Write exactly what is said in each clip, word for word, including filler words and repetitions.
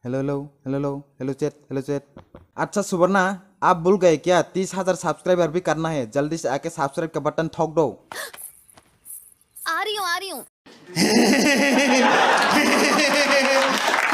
Hello, hello, hello, hello, hello, chat, hello, chat. अच्छा सुवर्णा, आप भूल गए क्या? तीस हजार सब्सक्राइबर भी करना है। जल्दी से आके सब्सक्राइब का बटन ठोक दो। आ रही हूँ, आ रही हूँ।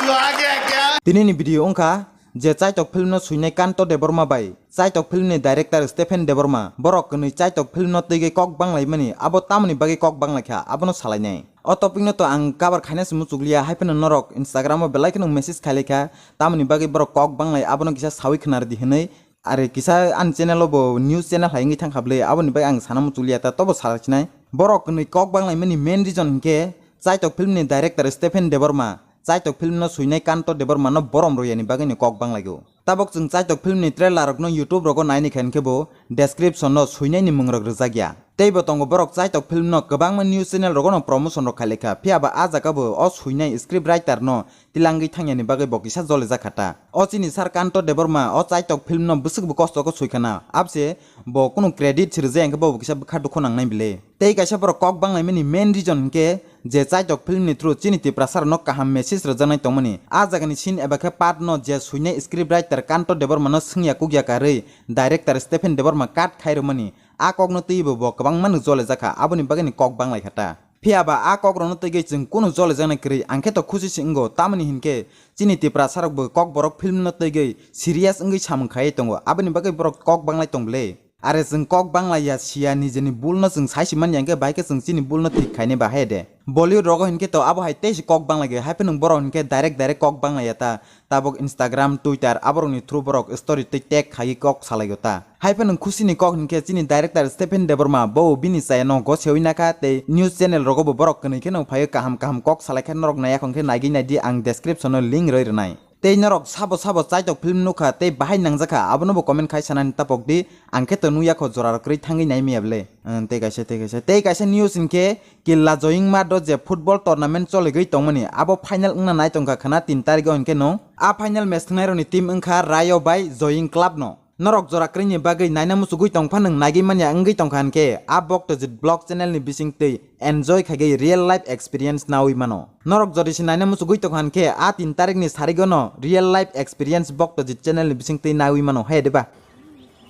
तू आ गया क्या? Tini ni video wngkha je Chaitok film no swinai Kanto Debbarma bai Chaitok film ni director Stephen Debbarma, borok kwnwi Chaitok film no twiwi kok banglaimani, abo tamoni bagwi kok banglaikha, abono salainai. O topic no to ang cover khaina se muchukliya, hai phano norok Instagram o belai kheno message khailaikha, tamoni bagwi borok kok banglai, abono kisa sawi khwnardi hwnwi. Are kisa ani channel o bo news channel hai wngwi thangkha bwle, aboni bagwi ang sana muchukliya ta, tobo salai sinai. Borok kwnwi kok banglaimani main reason hinkhe Chaitok film ni director Stephen Debbarma, Chaitok film no swinai Kanto Debbarma no borom rwyani bagwi ni kok banglaio. Tabok chwng Chaitok film ni trailer rok no YouTube rogo naini khe hinkhe bo description no swinai ni mwng rok rwjak ya. Tei bo tongo borok Chaitok film no kwbangma news channel rogo no promotion rok khailaikha, phiya ba a jaga bo o swinai script writer no tilangwi thangyani bagwi bo kisa jolijak kha ta. O chini sir Kanto Debbarma o Chaitok film no bwswk bo kosto khe swikhana, abse bo kunu credit se rwjak hinkhe bo kisa bwkha dukhu nangnai bile. Tei kaisa borok kok banglaimani main reason hinkhe je Chaitok film ni through chini Tiprasa rokno kaham message rwjaknai tongmani. A jagani scene eba khe part no je swinai script writer Kanto Debbarma no swngya kukya karwi director Stephen Debbarma cut khai rwmani. A kokno twiwi bo kwbangma no jolijak kha, aboni bagwi ni kok banglaikha ta. Phiya ba a kokrokno twiwi chwng kunu jolijaknai kwrwi, ang khe to khusi se wngo, tamoni hinkhe chini Tiprasa rok bo kokborok film no twiwi serious wngwi samung khaiwi tongo, aboni bagwi borok kok banglai tong bwle. Are chwng kok banglaiya siya, nijeni bul no chwng sai si manya hinkhe, bai khe chwng chini bul no thik khainai ba hai de. Bollywood rogo hinkhe to abo hai tei se kok banglaigo, hai phano borok hinkhe direct direct kok banglaiya ta. Tabok Instagram, Twitter, aborokni through borok story tei tag khaiwi kok salaio ta. Hai phano khusini kok hinkhe chini director Stephen Debbarma, bo bini chayano gosewi nakha tei news channel rogo bo borok kwnwi kheno phaiwi kaham kaham kok salaikha, norok naiyakhong khe naigwi naidi, ang description o link rwi rwnai. Tei norok sabo sabo Chaitok film nukha tei bahai nangjakha, abono bo comment khai sanani tapok di, ang khe to nukya kho jora rok kwrwi thangwi naimaya bwle. Ang tei kaisa, tei kaisa, tei kaisa news hinkhe Killa Joying Mart o je football tournament choligwi tongmani, abo final wngna nai tongkha khna tin tarikh o hinkhe no. A final match thwngnairokni team wngkha Rayo bai Joying Club no. Norok jora kwrwini bagwi naina muchugwi tongpha nwng naigwi manya wngwi tongkha hinkhe a Bhaktajit vlog channel ni bisingtwi enjoy khaigwi real life experience nawi mano. Norok jodi se naina muchugwi tongkha hinkhe a tin tarikh ni sarigo no real life experience Bhaktajit channel ni bisingtwi nawi mano, hai de ba?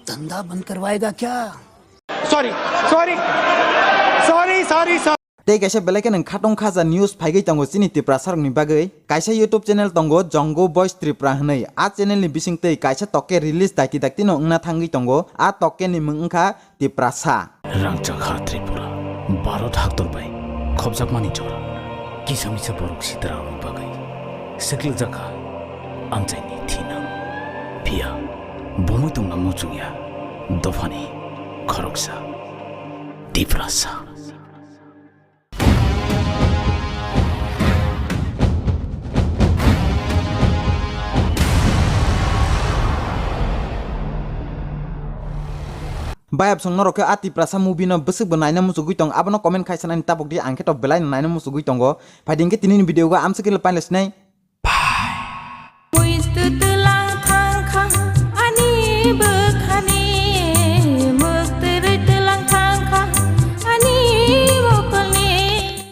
धंधा बंद करवाएगा क्या? Sorry, sorry, sorry, sorry, sorry. Tei kaisa belai khe nwng khatong khaja news phaigwi tongo chini Tiprasa rokni bagwi. Kaisa YouTube channel tongo Jongo Boys Tripura hwnwi. A channel ni bisingtwi kaisa tokke release dakti dakti no wngna thangwi tongo. A tokke ni mwng wngkha Tiprasa. Rangchak ha Tripura, Bharat haktor bai khopjakmani jora. Kisa misa borok sitra rokni bagwi siklijakha amchaini thinang. Phiya bumui tongna muchungya dophani khoroksa. Tiprasa. Bayapsong norok khe a Tiprasa movie no bwswk bo naina muchugwi tong, abono comment khai sanani tapok di, ang khe to belai no naina muchugwi tongo. Phaidi hinkhe tini ni video o amswk khe le painlai sinai.